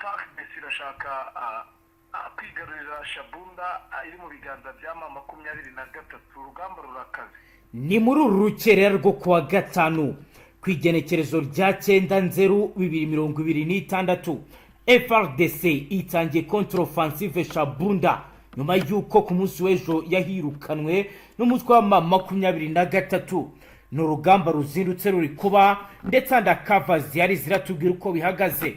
FARDC irashaka kwigarurira Shabunda iri mu biganza bya M23. Urugamba rurakaze. Ni muri uru rukerera rwo kuwa gatanu, ku igenekerezo rya 9 Nzeru 2026, FARDC itangiye contre-offensive Shabunda nyuma y'uko ku munsi w'ejo yahirukanwe n'umutwe wa M23. Ni urugamba ruzindutse ruri kuba, ndetse undercover zihari ziratubwira uko bihagaze.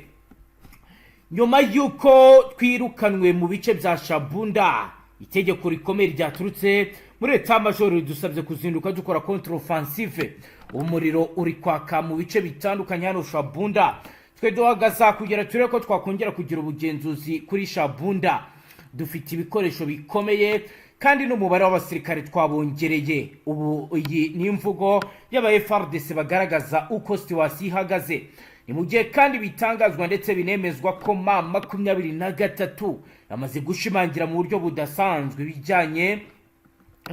Nyuma y'uko twirukanwe mu bice bya Shabunda, itegeko rikomeye ryaturutse muri l'état-major ridusabye kuzinduka dukora contre-offensive. Umuriro uri kwaka mu bice bitandukanye hano Shabunda. Twe duhagaze kugira turebe ko twakongera kugira ubugenzuzi kuri Shabunda. Dufite ibikoresho bikomeye kandi n'umubare w'abasirikare twabongereye ubu. Iyi ni imvugo y'aba FARDC bagaragaza uko situation ihagaze. Ni mu gihe kandi bitangazwa ndetse binemezwa ko M23 yamaze gushimangira mu buryo budasanzwe ibijyanye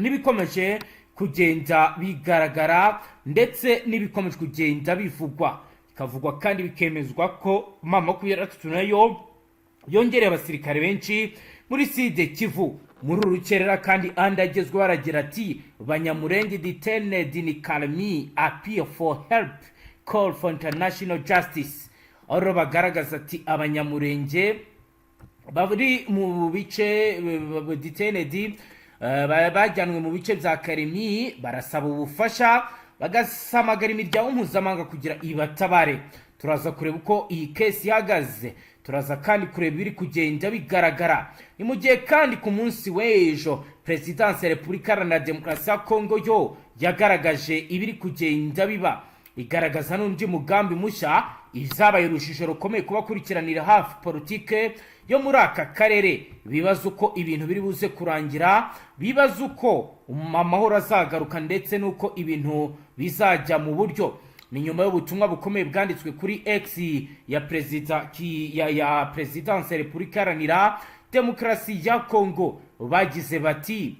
n'ibikomeje kugenda bigaragara ndetse n'ibikomeje kugenda bivugwa, bikavugwa kandi bikemezwa ko M23 nayo yongereye abasirikare benshi muri Sud Kivu. Muri uru rukerera kandi, andi agezweho aragira ati: "Banyamurenge detained in Kalemie appeal for help, call for international justice." Aho rero bagaragaza ati Abanyamurenge bari mu bice detained, bajyanwe mu bice bya Kalemie, barasaba ubufasha, bagasamagara imiryango mpuzamahanga kugira ibatabare. Turaza kureba uko iyi case ihagaze, turaza kandi kureba ibiri kugenda bigaragara. Ni mu gihe kandi ku munsi w'ejo Perezidansi ya Repubulika Iharanira Demokarasi ya Kongo yo yagaragaje ibiri kugenda biba, igaragaza n'undi mugambi mushya. Izabaye urujijo rukomeye kubakurikiranira hafi politike yo muri aka karere, bibaza uko ibintu biri buze kurangira, bibaza uko amahoro azagaruka ndetse n'uko ibintu bizajya mu buryo. Ni nyuma y'ubutumwa bukomeye bwanditswe kuri X ya perezida ya Perezidansi ya Repubulika Iharanira Demokarasi ya Kongo. Bagize bati: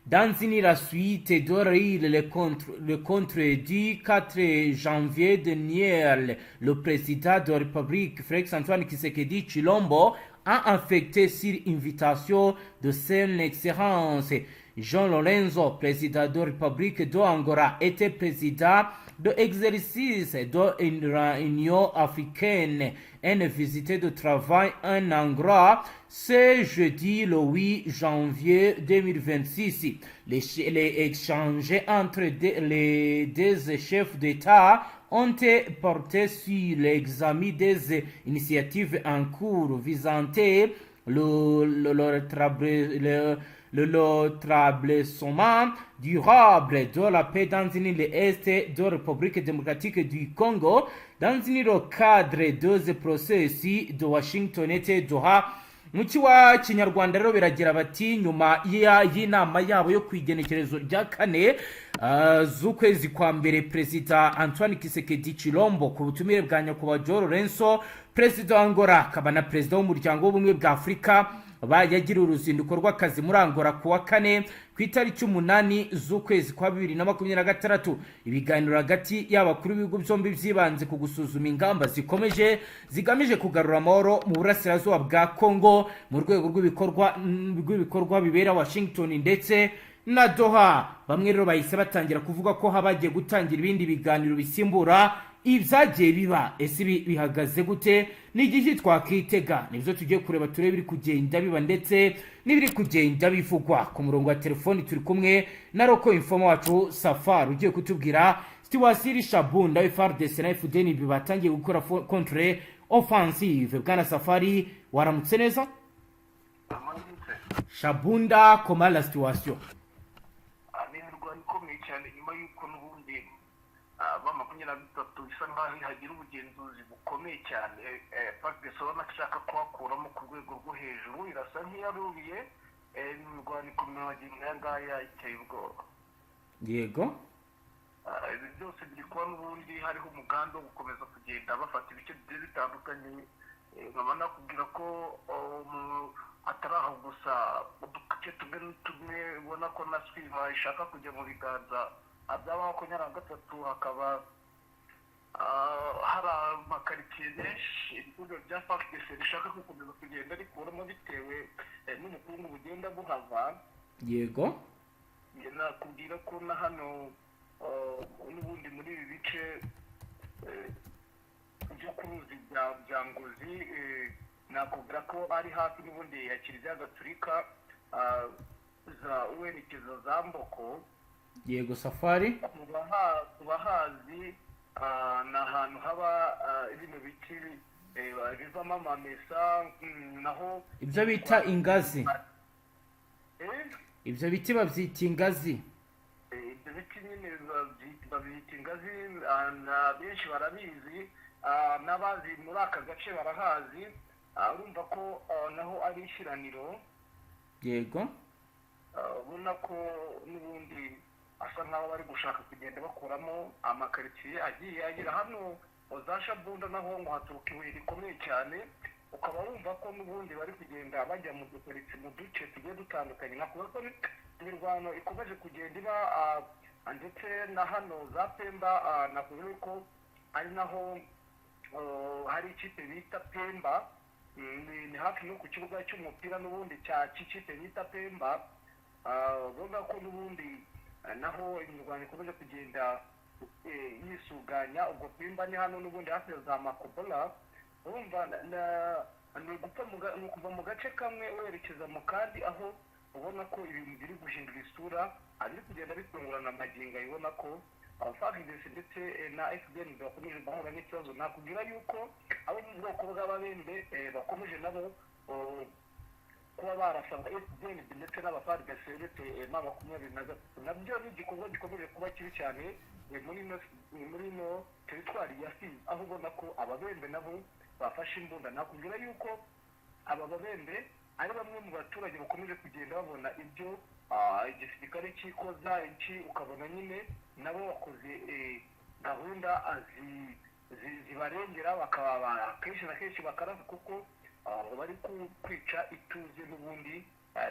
"Dans une la suite de le contre du 4 janvier dernier, le président de la République, Félix Antoine Tshisekedi Tshilombo, a effectué sur invitation de son Excellence João Lourenço, président de la République d'Angola, était président de l'exercice de l'Union africaine, une visite de travail en Angola ce jeudi le 8 janvier 2026. Les échanges entre les deux chefs d'État ont porté sur l'examen des initiatives en cours visant le rétablissement durable de la paix dans l'Est de la République démocratique du Congo, dans le cadre des processus de Washington et Doha." Mu kiwa Kinyarwanda rero biragira bati: nyuma y'inama yabo yo ku igenekerezo rya 4 z'ukwezi kwa mbere, Perezida Antoine Tshisekedi Tshilombo, ku butumire bwa Nyakubahwa João Lourenço, Perezida wa Angola akaba na Perezida w'Umuryango w'Ubumwe bwa Afurika, yagiriye uruzinduko rw'akazi muri Angola ku wa kane ku itariki 8 z'ukwezi kwa 2026. Ibiganiro hagati y'abakuru b'ibihugu byombi byibanze ku gusuzuma ingamba zikomeje zigamije kugarura amahoro mu burasirazuba bwa Congo mu rwego rw'ibikorwa bibera Washington ndetse na Doha. Bamwe rero bahise batangira kuvuga ko habagiye gutangira ibindi biganiro bisimbura ibyagiye biba. Ese ibi bihagaze gute? Ni igihe twakitega? Nibyo tugiye kureba, turebe ibiri kugenda biba ndetse n'ibiri kugenda bivugwa. Ku murongo wa telefoni turi kumwe na local informer wacu Safari, ugiye kutubwira situation Shabunda, FARDC na FDNB batangiye gukora contre offensive. Bwana Safari, waramutse neza? Shabunda, comment la situation? Ni imirwano ikomeye cyane nyuma y'uko n'ubundi M23 bisa nkaho hagira ubugenzuzi bukomeye cyane. FARDC urabona ko ishaka kuhakuramo ku rwego rwo hejuru, irasa nk'iyarubiye. Imirwano ikomeye magingo aya ngaya, iteye ubwoba. Ibi byose biri kuba n'ubundi hariho umugambi wo gukomeza kugenda bafata ibice bigiye bitandukanye. Nkaba nakubwira ko atari aho gusa, uduce tumwe n'utumwe ubona ko na Swiva ishaka kujya mu biganza bya 23, hakaba hari amakaritsiye menshi ibikorwa bya FARDC bishaka gukomeza kugenda rikuramo bitewe n'ubukungu bugenda buhava. Nakubwira ko na hano n'ubundi muri ibi bice byo ku ruzi bya Ngozi, nakubwira ko ari hafi n'ubundi ya Kiliziya Gatulika, za werekeza za Mboko. Yego Safari. Ku bahazi, ni ahantu haba bino biti bivamo amamesa, naho Ibyo bita ingazi. Eh? Ibyo biti babyita ingazi. Ibyo biti nyine babyita ingazi, na benshi barabizi, n'abazi muri aka gace barahazi. Urumva ko naho ari ishyiraniro. Ubona ko n'ubundi asa nk'aho bari gushaka kugenda bakuramo amakaritsiye agiye agera hano za Shabunda, naho ngo haturuka ibuye rikomeye cyane. Ukaba wumva ko n'ubundi bari kugenda bajya mu dukaritsiye, mu duce tugiye dutandukanye. Nakuvuga ko imirwano ikomeje kugenda iba, ndetse na hano za Pemba, nakuvuga ko ari naho hari ikipe bita Pemba. Ni hafi no ku kibuga cy'umupira n'ubundi cya cy'ikipe bita Pemba. Ubona ko n'ubundi naho imirwano ikomeje kugenda yisuganya. Ubwo Pemba ni hano n'ubundi hafi ya za Makobola. Urumva ni ukuva mu gace kamwe werekeza mu kandi, aho ubona ko ibintu biri guhindura isura, biri kugenda bitungurana amagingo. Ubona ko FARDC ndetse na FDN bakomeje guhura n'ikibazo. Nakubwira yuko abo mu bwoko bw'Ababembe bakomeje nabo kuba barasaba FDN ndetse n'aba FARDC ndetse na 23. Nabyo ni igikorwa gikomeje kuba kibi cyane muri ino teritwari ya Fizi, aho ubona ko Ababembe nabo bafashe imbunda. Nakubwira yuko aba Babembe ari bamwe mu baturage bakomeje kugenda babona ibyo igisirikare cyikoza iki, ukabona nyine nabo bakoze gahunda zibarengera, bakaba kenshi na kenshi bakarasa kuko bari kwica ituze n'ubundi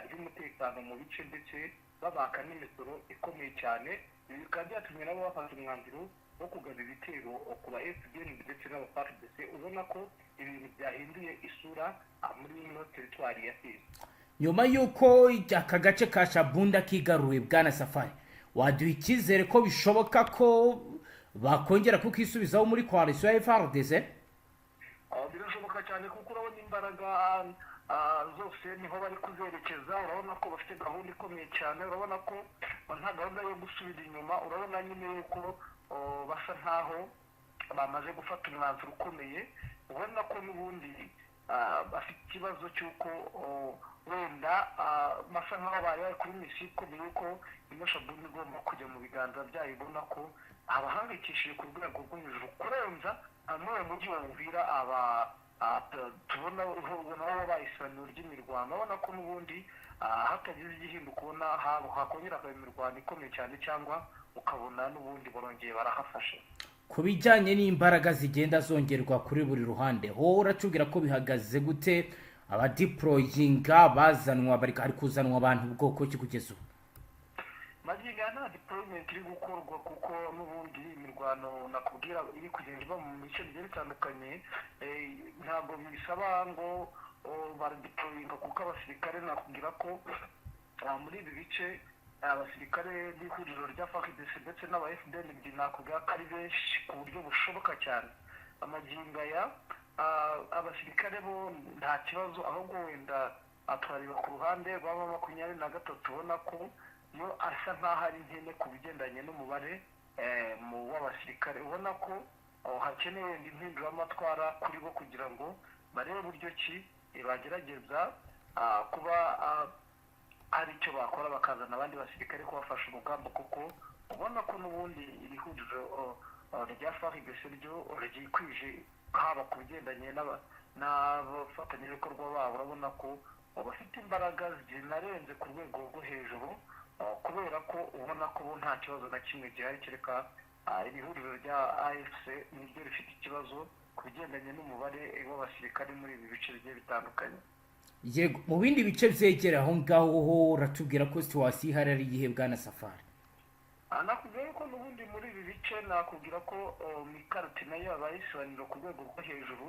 ry'umutekano mu bice, ndetse babaka n'imisoro ikomeye cyane. Ibi bikaba byatumye nabo bafata umwanzuro wo kugaba ibitero ku ba FDN ndetse n'aba FARDC. Ubona ko ibintu byahinduye isura muri ino teritwari ya Fizi. Nyuma y'uko aka gace ka Shabunda kigaruwe, bwana Safari, waduha icyizere ko bishoboka ko bakongera kukisubizaho muri coalition ya FARDC? Birashoboka cyane, kuko urabona imbaraga zose niho bari kuzerekeza. Urabona ko bafite gahunda ikomeye cyane, urabona ko nta gahunda yo gusubira inyuma. Urabona nyine yuko basa nkaho bamaze gufata umwanzuro ukomeye. Ubona ko n'ubundi bafite ikibazo cy'uko wenda basa nkaho bari bari kuri mission ikomeye, yuko ino Shabunda igomba kujya mu biganza byayo. Ubona ko abahangayikishije ku rwego rwo hejuru kurenza n'uwo mujyi wa Uvira aba tubona nabo wabaye isibaniro ry'imirwano. Urabona ko n'ubundi hatagize igihinduka, ubona hakongera hakaba imirwano ikomeye cyane, cyangwa ukabona n'ubundi barongeye barahafashe. Ku bijyanye n'imbaraga zigenda zongerwa kuri buri ruhande, wowe uratubwira ko bihagaze gute? Abadeployinga bazanwa, bari hari kuzanwa abantu bwoko ki kugeza ubu? Magingo aya nta deployment iri gukorwa, kuko n'ubundi imirwano nakubwira iri kugenda iba mu bice bigiye bitandukanye. Ntabwo bisaba ngo baradeployinga, kuko abasirikare nakubwira ko muri ibi bice abasirikare b'ihuriro rya FARDC ndetse n'aba FDN nakubwira ko ari benshi ku buryo bushoboka cyane. Amagingo aya abasirikare bo nta kibazo, ahubwo wenda twareba ku ruhande rw'aba 23, ubona ko yo asa nk'aho ari nkene ku bigendanye n'umubare mu w'abasirikare. Ubona ko hakenewe wenda impinduramatwara kuri bo kugira ngo barebe uburyo ki bagerageza kuba hari icyo bakora, bakazana abandi basirikare kubafasha urugamba, kuko ubona ko n'ubundi iri huriro rya FARDC ryo ryikwije, haba ku bigendanye n'abafatanyabikorwa babo. Urabona ko bafite imbaraga zinarenze ku rwego rwo hejuru, kubera ko ubona ko bo nta kibazo na kimwe gihari, kereka iri huriro rya AFC niryo rifite ikibazo ku bigendanye n'umubare w'abasirikare muri ibi bice bigiye bitandukanye. Yego, mu bindi bice byegera aho ngaho ho uratubwira ko situation ihari ari iyihe, bwana Safari? Nakubwira ko n'ubundi muri ibi bice, nakubwira ko mikarati nayo yabaye isibaniro ku rwego rwo hejuru.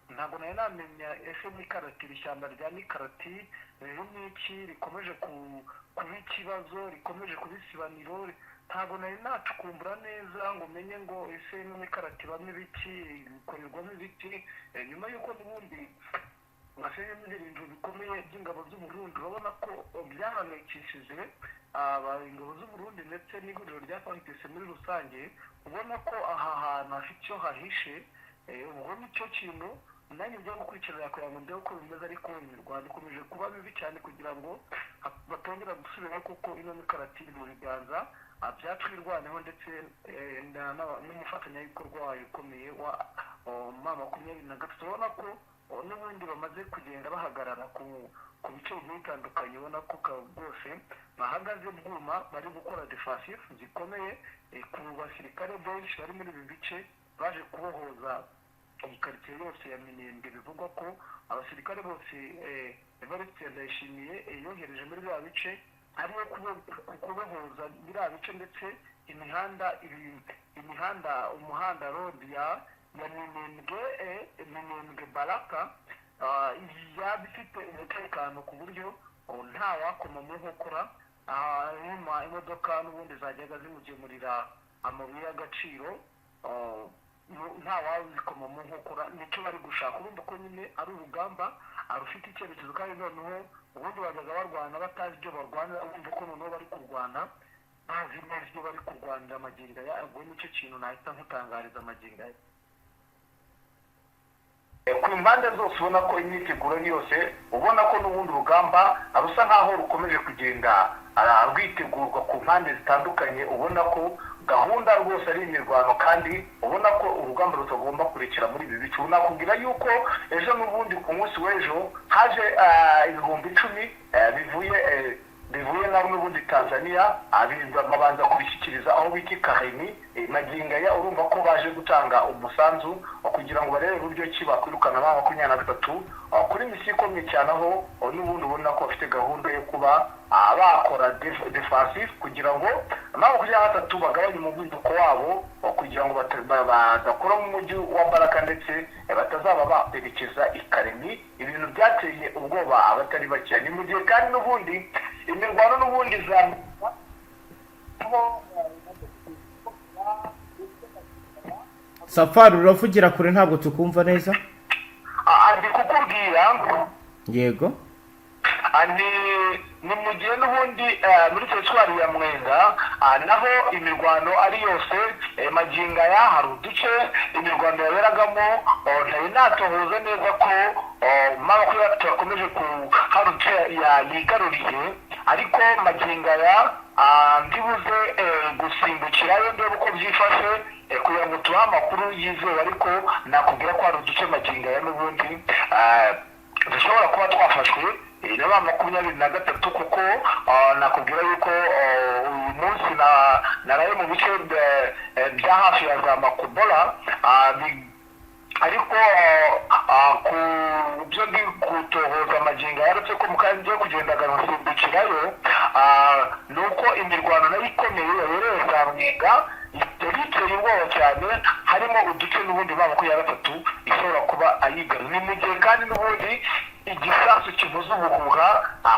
Ntabwo nari namenya ese mikarati, iri shyamba rya mikarati ririmo iki rikomeje kuba ikibazo, rikomeje kuba isibaniro. Ntabwo nari nacukumbura neza ngo menye ngo ese ino mikarati ibamo ibiki, ikorerwamo ibiki. Nyuma y'uko n'ubundi basenyemo ibintu bikomeye by'ingabo z'Uburundi, urabona ko byahangayikishije ingabo z'Uburundi ndetse n'ihuriro rya FARDC muri rusange. Ubona ko aha hantu hafite icyo hahishe. Ubwo nicyo kintu nanjye njya gukurikirana kugira ngo ndebe uko bimeze, ariko imirwano ikomeje kuba mibi cyane kugira ngo batongera gusubirayo, kuko ino mikarati iri mu biganza bya Twirwaneho ndetse n'umufatanyabikorwa wayo ukomeye wa M23. Urabona ko n'ubundi bamaze kugenda bahagarara ku bice bigiye bitandukanye. Ubona ko rwose bahagaze bwuma, bari gukora defensive zikomeye ku basirikare benshi bari muri ibi bice baje kubohoza iyi karitsiye yose ya Minembwe. Bivugwa ko abasirikare bose Evariste Ndayishimiye yohereje muri biriya bice ariyo kubohoza biriya bice, ndetse imihanda, umuhanda, road ya Minembwe, Minembwe Baraka, yaba ifite umutekano ku buryo nta wakoma mu nkokora. Hanyuma imodoka n'ubundi zajyaga zimugemurira amabuye y'agaciro, nta wazikoma mu nkokora. Nicyo bari gushaka. Urumva ko nyine ari urugamba rufite icyerekezo, kandi noneho ubundi bajyaga barwana batazi ibyo barwana. Urumva ko noneho bari kurwana bazi neza ibyo bari kurwanira amagingo aya. Ubwo nicyo kintu nahita nkutangariza amagingo aya. Ku mpande zose ubona ko imyiteguro ni yose, ubona ko n'ubundi urugamba rusa nkaho rukomeje kugenda rwitegurwa ku mpande zitandukanye. Ubona ko gahunda rwose ari imirwano, kandi ubona ko urugamba rutagomba kurekera muri ibi bice. Ubu nakubwira yuko ejo n'ubundi, ku munsi w'ejo, haje 10,000 bivuye nabo n'ubundi Tanzania, babanza kubishyikiriza aho bita Karemi. Magingo aya urumva ko baje gutanga umusanzu kugira ngo barebe uburyo ki bakwirukana M23 kuri misiyo ikomeye cyane, aho n'ubundi ubona ko bafite gahunda yo kuba bakora defensive kugira ngo M23 bagabanye umuvuduko wabo, kugira ngo badakora mu mujyi wa Baraka ndetse batazaba bakwerekeza i Karemi, ibintu byateye ubwoba abatari bake. Ni mu gihe kandi n'ubundi imirwano n'ubundi za Safari, uravugira kure, ntabwo tukumva neza. Ndi kukubwira. Yego. Ni mu gihe n'ubundi muri teritwari ya Mwenga naho imirwano ari yose. Magingo aya hari uduce imirwano yaberagamo. Ntari natohoza neza ko M23 yakomeje ku hari uduce yigaruriye, ariko magingo aya ndibuze gusimbukirayo ndebe uko byifashe kugira ngo tubahe amakuru yizewe. Ariko nakubwira ko hari uduce magingo aya n'ubundi dushobora kuba twafashwe na M23, kuko nakubwira yuko uyu munsi naraye mu bice bya hafi ya za Makobola, ariko ku byo ndi kutohoza amagingo, yaretse ko mu kanya ngiye kugendaga nsimbukirayo, ni uko imirwano nayo ikomeye yabereye za Mwenga yari iteye ubwoba cyane, harimo uduce n'ubundi M23 ishobora kuba ayigaru. Ni mu gihe kandi n'ubundi igisasu kivuza ubuhuha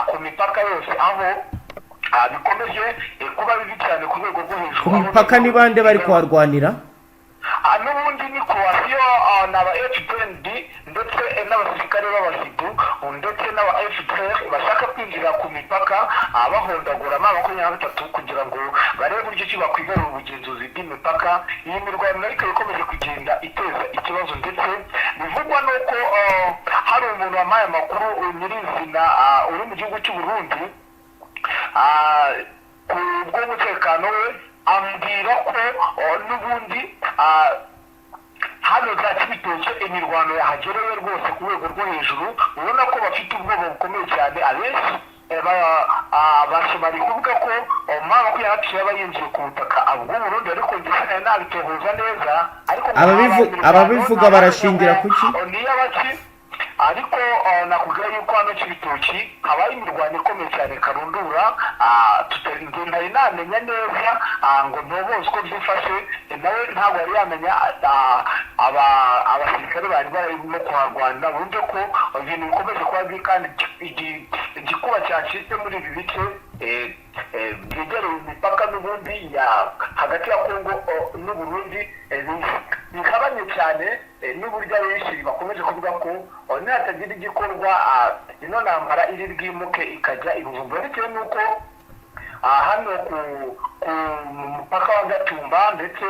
ku mipaka yose, aho bikomeje kuba bibi cyane ku rwego rwo hejuru. Ku mipaka ni bande bari kuharwanira? N'ubundi ni coalition, ni aba FDNB ndetse n'abasirikare b'abahidu ndetse n'aba FDR bashaka kwinjira ku mipaka, bahondagura M23 kugira ngo barebe uburyo ki bakwigarura ubugenzuzi bw'imipaka. Iyi mirwano ariko ikomeje kugenda iteza ikibazo, ndetse bivugwa n'uko hari umuntu wampaye amakuru nyirizina uri mu gihugu cy'u Burundi, ku bw'umutekano we, ambwira ko n'ubundi hano za Cibitoke imirwano yahagerewe rwose ku rwego rwo hejuru. Ubona ko bafite ubwoba bukomeye cyane. Abenshi bari kuvuga ko M23 yaba yinjiye ku butaka bw'Uburundi, ariko njye sinari nabitohoza neza, ariko ngo habaye imirwano, Ababivuga barashingira kuki? Ni iy'abaki, ariko Nakubwira yuko hano Cibitoki habaye imirwano ikomeye cyane karundura. Njye ntari namenya neza ngo ntoboze uko byifashe. Nawe ntabwo yari yamenya abasirikare bari barimo kuharwanira. Bumve ko ibintu bikomeje kuba bibi kandi igikuba cyacitse muri ibi bice byegereye imipaka n'ubundi ya hagati ya Kongo n'Uburundi, bihabanye cyane n'uburyo abenshi bakomeje kuvuga ko nihatagira igikorwa ino ntambara iri bwimuke ikajya i Bujumbura, bitewe n'uko hano ku mupaka wa Gatumba ndetse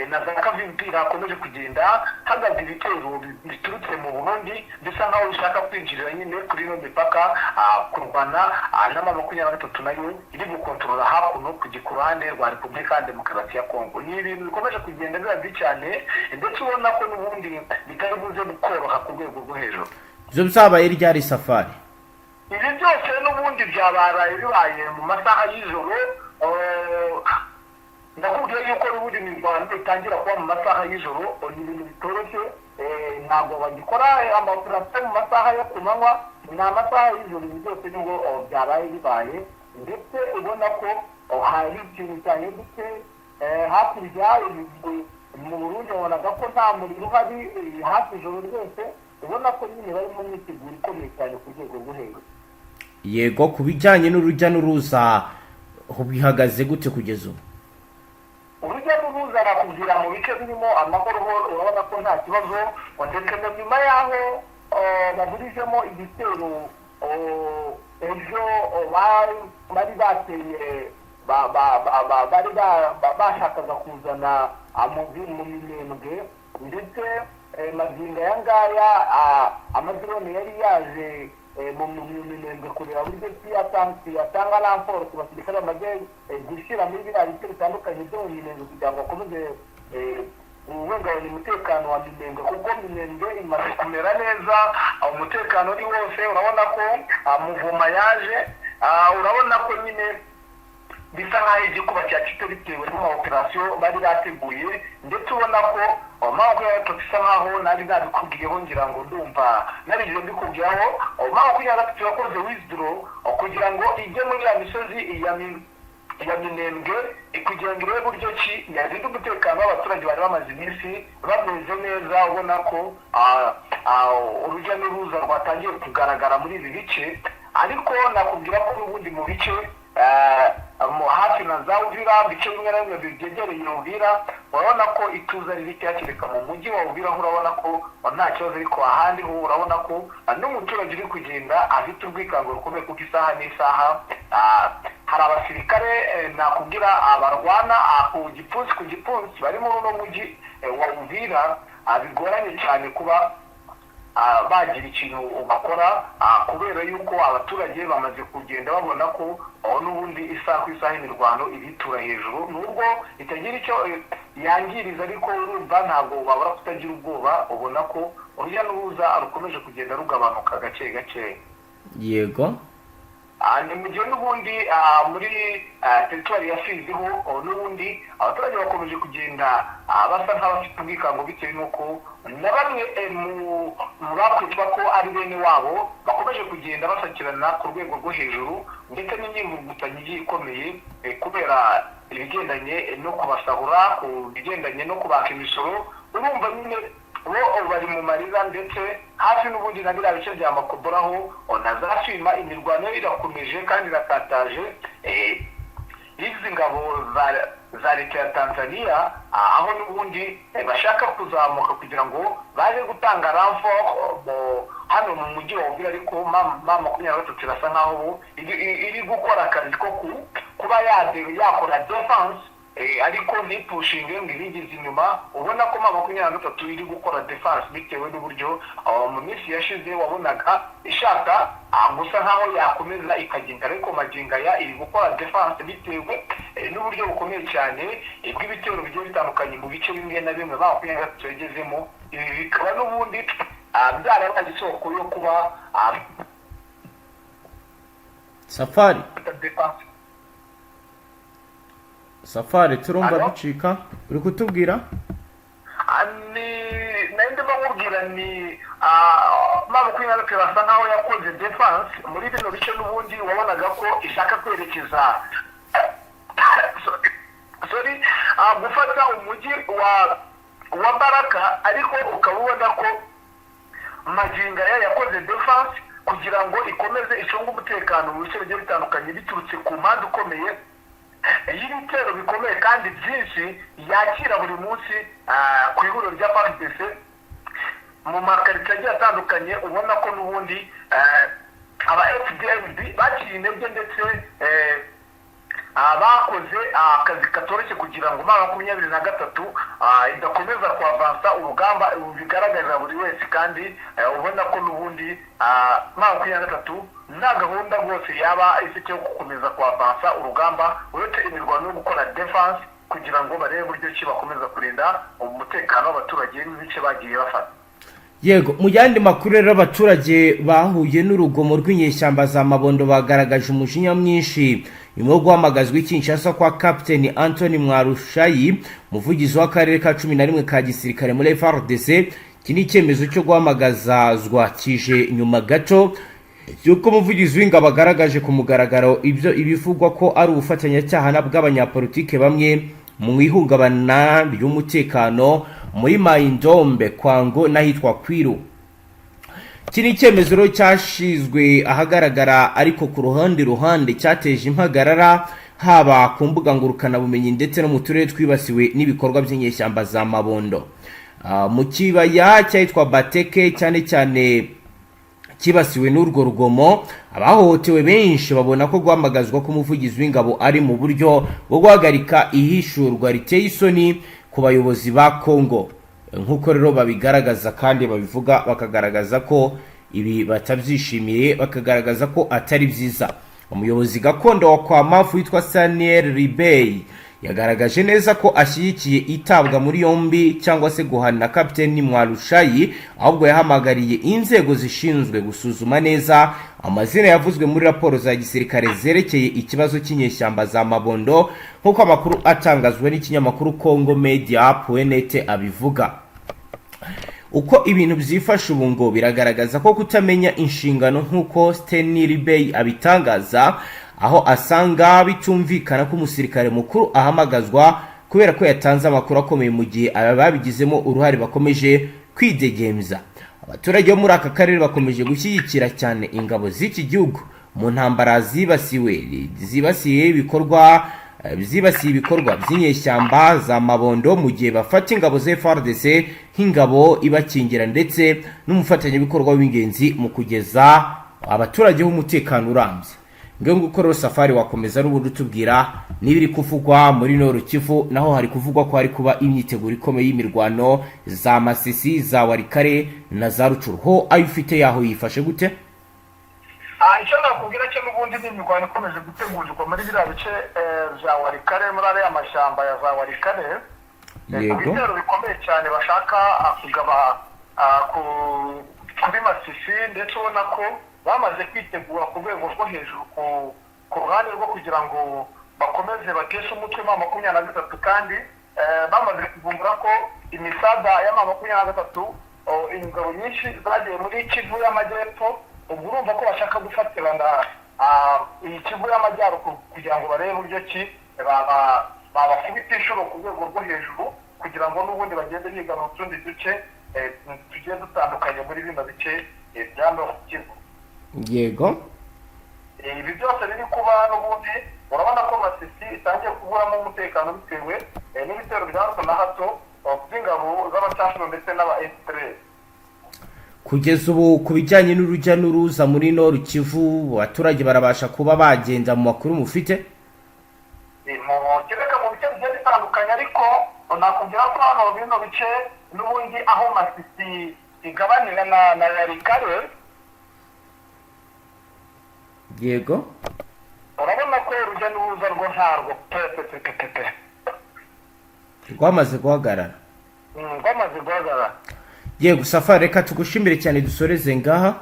na za Kavimvira hakomeje kugenda hagaze ibitero biturutse mu Burundi, bisa nkaho bishaka kwinjirira nyine kuri ino mipaka kurwana n'ama 23 nayo iri gukontorora hakuno ku ruhande rwa Repubulika ya Demokarasi ya Kongo. Ni ibintu bikomeje kugenda biba bibi cyane, ndetse ubona ko n'ubundi bitari buze koroha ku rwego rwo hejuru. Ibyo byabaye ryari, Safari? Ibi byose n'ubundi byabaye bibaye mu masaha y'ijoro. Ndakubwiye yuko n'ubundi imirwano itangira kuba mu masaha y'ijoro. Ni ibintu bitoroshye. Ntabwo bagikora amaoperasiyo mu masaha yo ku manywa, ni amasaha y'ijoro. Ibi byose nibwo byabaye bibaye, ndetse ubona ko hari ikintu cyahindutse hakurya mu Burundi. Wabonaga ko nta muriro uhari hafi ijoro ryose, ubona ko nyine bari mu myiteguro ikomeye cyane ku rwego rwo hejuru. Yego, ku bijyanye n'urujya n'uruza ho bihagaze gute kugeza ubu? Urujya n'uruza, nakubwira mu bice birimo amahoro ho urabona ko nta kibazo, ndetse na nyuma y'aho baburijemo igitero ejo bari bateye bari bashakaga kuzana mu Minembwe, ndetse magingo aya ngaya amadrone yari yaje mu Minembwe kureba buryo ki yatanga renfort ku basirikare bamaze gushyira muri biriya bice bitandukanye byo mu Minembwe kugira ngo bakomeze kubungabunga umutekano wa Minembwe, kuko Minembwe imaze kumera neza, umutekano ni wose. Urabona ko muvuma yaje, urabona ko nyine bisa nk'aho igikuba cyacitse bitewe n'amaoperasiyo bari bateguye, ndetse ubona ko 23 isa nk'aho nari nabikubwiyeho, ngira ngo ndumva narigeze mbikubwiraho. 23 yakoze withdraw kugira ngo ijye muri ya misozi ya Minembwe kugira ngo irebe buryo ki yarinda umutekano w'abaturage bari bamaze iminsi bameze neza. Ubona ko urujya n'uruza rwatangiye kugaragara muri ibi bice, ariko nakubwira ko n'ubundi mu bice hafi na za Uvira, bice bimwe na bimwe byegereye Uvira, urabona ko ituza riri kereka mu mujyi wa Uvira ho urabona ko nta kibazo, ariko ahandi ho urabona ko n'umuturage uri kugenda afite urwikango rukomeye, kuko isaha n'isaha hari abasirikare nakubwira barwana ku gipfunsi ku gipfunsi bari muri uno mujyi wa Uvira. Bigoranye cyane kuba bagira ikintu bakora kubera yuko abaturage bamaze kugenda babona ko n'ubundi isaha ku isaha imirwano ibitura hejuru, nubwo itagira icyo yangiriza, ariko urumva ntabwo babura kutagira ubwoba. Ubona ko urujya n'uruza rukomeje kugenda rugabanuka gake gake. Ni mu gihe n'ubundi muri teritwari ya Fizi ho n'ubundi abaturage bakomeje kugenda basa nk'abafite ubwikango, bitewe n'uko na bamwe mu bakwitwa ko ari bene wabo bakomeje kugenda basakirana ku rwego rwo hejuru, ndetse n'imyivugutanyo igiye ikomeye kubera ibigendanye no kubasahura, ku bigendanye no kubaka imisoro. Urumva nyine bo bari mu marira, ndetse hafi n'ubundi na biriya bice bya Makoboraho na za Fima imirwano irakomeje kandi irakataje. Izi ngabo za leta ya Tanzania aho n'ubundi bashaka kuzamuka kugira ngo baze gutanga renfort hano mu mujyi wa Uvira, ariko M23 irasa nkaho ubu iri gukora akazi ko kuba yakora defense, ariko ntipushinge ngo ibigize inyuma. Ubona ko M23 iri gukora defense bitewe n'uburyo mu minsi yashize wabonaga ishaka gusa nkaho yakomeza ikagenda, ariko magingo aya iri gukora defense bitewe n'uburyo bukomeye cyane bw'ibitero bigiye bitandukanye mu bice bimwe na bimwe M23 yagezemo. Ibi bikaba n'ubundi byarabaye isoko yo kuba Safari. Defense. Safari, turumva Alo? ducika, uri kutubwira? Ni nari ndimo nkubwira ni M23 irasa nkaho yakoze defense muri bino bice. N'ubundi wabonaga ko ishaka kwerekeza, sorry, gufata umujyi wa Baraka, ariko ukaba ubona ko magingo aya yakoze defense kugira ngo ikomeze icunge umutekano mu bice bigiye bitandukanye, biturutse ku mpande ikomeye y'ibitero bikomeye kandi byinshi yakira buri munsi ku ihuriro rya FARDC mu makaritsiye agiye atandukanye. Ubona ko n'ubundi aba FDNB baciye intege ndetse bakoze akazi katoroshye kugira ngo M23 idakomeza kuavansa urugamba bigaragarira buri wese. Kandi ubona ko n'ubundi M23 nta gahunda rwose yaba ifite yo gukomeza kuavansa urugamba, uretse imirwano yo gukora defense kugira ngo barebe uburyo ki bakomeza kurinda umutekano w'abaturage n'ibice bagiye bafata. Yego, mu yandi makuru rero, abaturage bahuye n'urugomo rw'inyeshyamba za Mabondo bagaragaje umujinya mwinshi nyuma yo guhamagazwa i Kinshasa kwa Kapiteni Anthony Mwarushayi, umuvugizi w'akarere ka 11 ka gisirikare muri FARDC. Iki ni icyemezo cyo guhamagazwa kije nyuma gato y'uko umuvugizi w'ingabo agaragaje ku mugaragaro ibyo ibivugwa ko ari ubufatanyacyaha bw'abanyapolitike bamwe mu ihungabana ry'umutekano muri Mayindombe, Kwango n'ahitwa Kwiru. Iki ni icyemezo rero cyashyizwe ahagaragara, ariko ku ruhande cyateje impagarara haba ku mbuga ngurukanabumenyi ndetse no mu turere twibasiwe n'ibikorwa by'inyeshyamba za Mabondo. Mu kibaya cyahitwa Bateke cyane cyane cyibasiwe n'urwo rugomo, abahohotewe benshi babona ko guhamagazwa k'umuvugizi w'ingabo ari mu buryo bwo guhagarika ihishurwa riteye isoni ku bayobozi ba Congo, nk'uko rero babigaragaza kandi babivuga, bakagaragaza ko ibi batabyishimiye, bakagaragaza ko atari byiza. Umuyobozi gakondo wa Kwamafu witwa Saniel Ribey yagaragaje neza ko ashyigikiye itabwa muri yombi cyangwa se guhana Kapiteni Mwarushayi, ahubwo yahamagariye inzego zishinzwe gusuzuma neza amazina yavuzwe muri raporo za gisirikare zerekeye ikibazo cy'inyeshyamba za Mabondo, nk'uko amakuru atangazwa n'ikinyamakuru Congo Media net abivuga. Uko ibintu byifashe ubu ngo biragaragaza ko kutamenya inshingano, nk'uko Stanley Ribey abitangaza, aho asanga bitumvikana ko umusirikare mukuru ahamagazwa kubera ko yatanze amakuru akomeye, mu gihe aba babigizemo uruhare bakomeje kwidegemza. Abaturage bo muri aka karere bakomeje gushyigikira cyane ingabo z'iki gihugu mu ntambara zibasiwe zibasiye ibikorwa zibasiye ibikorwa by'inyeshyamba za Mabondo, mu gihe bafata ingabo za FARDC nk'ingabo ibakingira ndetse n'umufatanyabikorwa w'ingenzi mu kugeza abaturage b'umutekano urambye. Ngewe nguko rero, Safari, wakomeza n'ubundi utubwira n'ibiri kuvugwa muri Nord Kivu, naho hari kuvugwa ko hari kuba imyiteguro ikomeye y'imirwano za Masisi, za Walikale na za Rutshuru. Ho ayo ufite yaho yifashe gute? Icyo nakubwira cyo n'ubundi ni imirwano ikomeje gutegurirwa muri biriya bice bya Walikale, muri ariya mashyamba ya za Walikale, ku bitero bikomeye cyane bashaka kugaba kuri Masisi, ndetse ubona ko bamaze kwitegura ku rwego rwo hejuru ku ruhande rwo kugira ngo bakomeze bateshe umutwe M23. Kandi bamaze kuvumbura ko imisada ya M23, ingabo nyinshi zagiye muri Kivu y'Amajyepfo. Ubwo urumva ko bashaka gufatirana iyi Kivu y'Amajyaruguru kugira ngo barebe uburyo ki babakubita inshuro ku rwego rwo hejuru, kugira ngo n'ubundi bagende biga mu tundi duce tugiye dutandukanye muri bino bice bya Nord Kivu. Ibi byose biri kuba n'ubundi urabona ko Masisi itangiye kuburamo umutekano bitewe n'ibitero bya hato na hato by'ingabo z'abacanshuro ndetse n'aba S3. Kugeza ubu, ku bijyanye n'urujya n'uruza muri Nord Kivu, abaturage barabasha kuba bagenda mu makuru mufite? Mu kereka mu bice bigiye bitandukanye, ariko nakubwira ko hano bino bice n'ubundi aho Masisi igabanira na Walikale, urabona ko urujya n'uruza rwo ntarwo pe pe pe pe pe pe. Rwamaze guhagarara. Rwamaze guhagarara. Yego Safari, reka tugushimire cyane, dusoreze ngaha.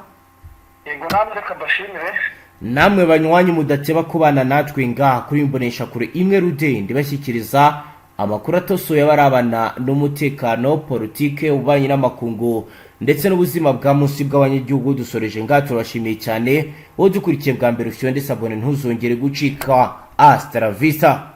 Yego, namwe reka mbashimire. Namwe banywanyi mudateba kubana natwe ngaha kuri imbonesha kure imwe rudende, bashyikiriza Amakuru atosoye aba arabana n'umutekano, politike, ububanyi n'amakungu ndetse n'ubuzima bwa munsi bw'abanyagihugu. Dusoreje ngaha, turabashimiye cyane. Wowe dukurikiye bwa mbere, ufite ndetse abone, ntuzongere gucika. Hasta la vista.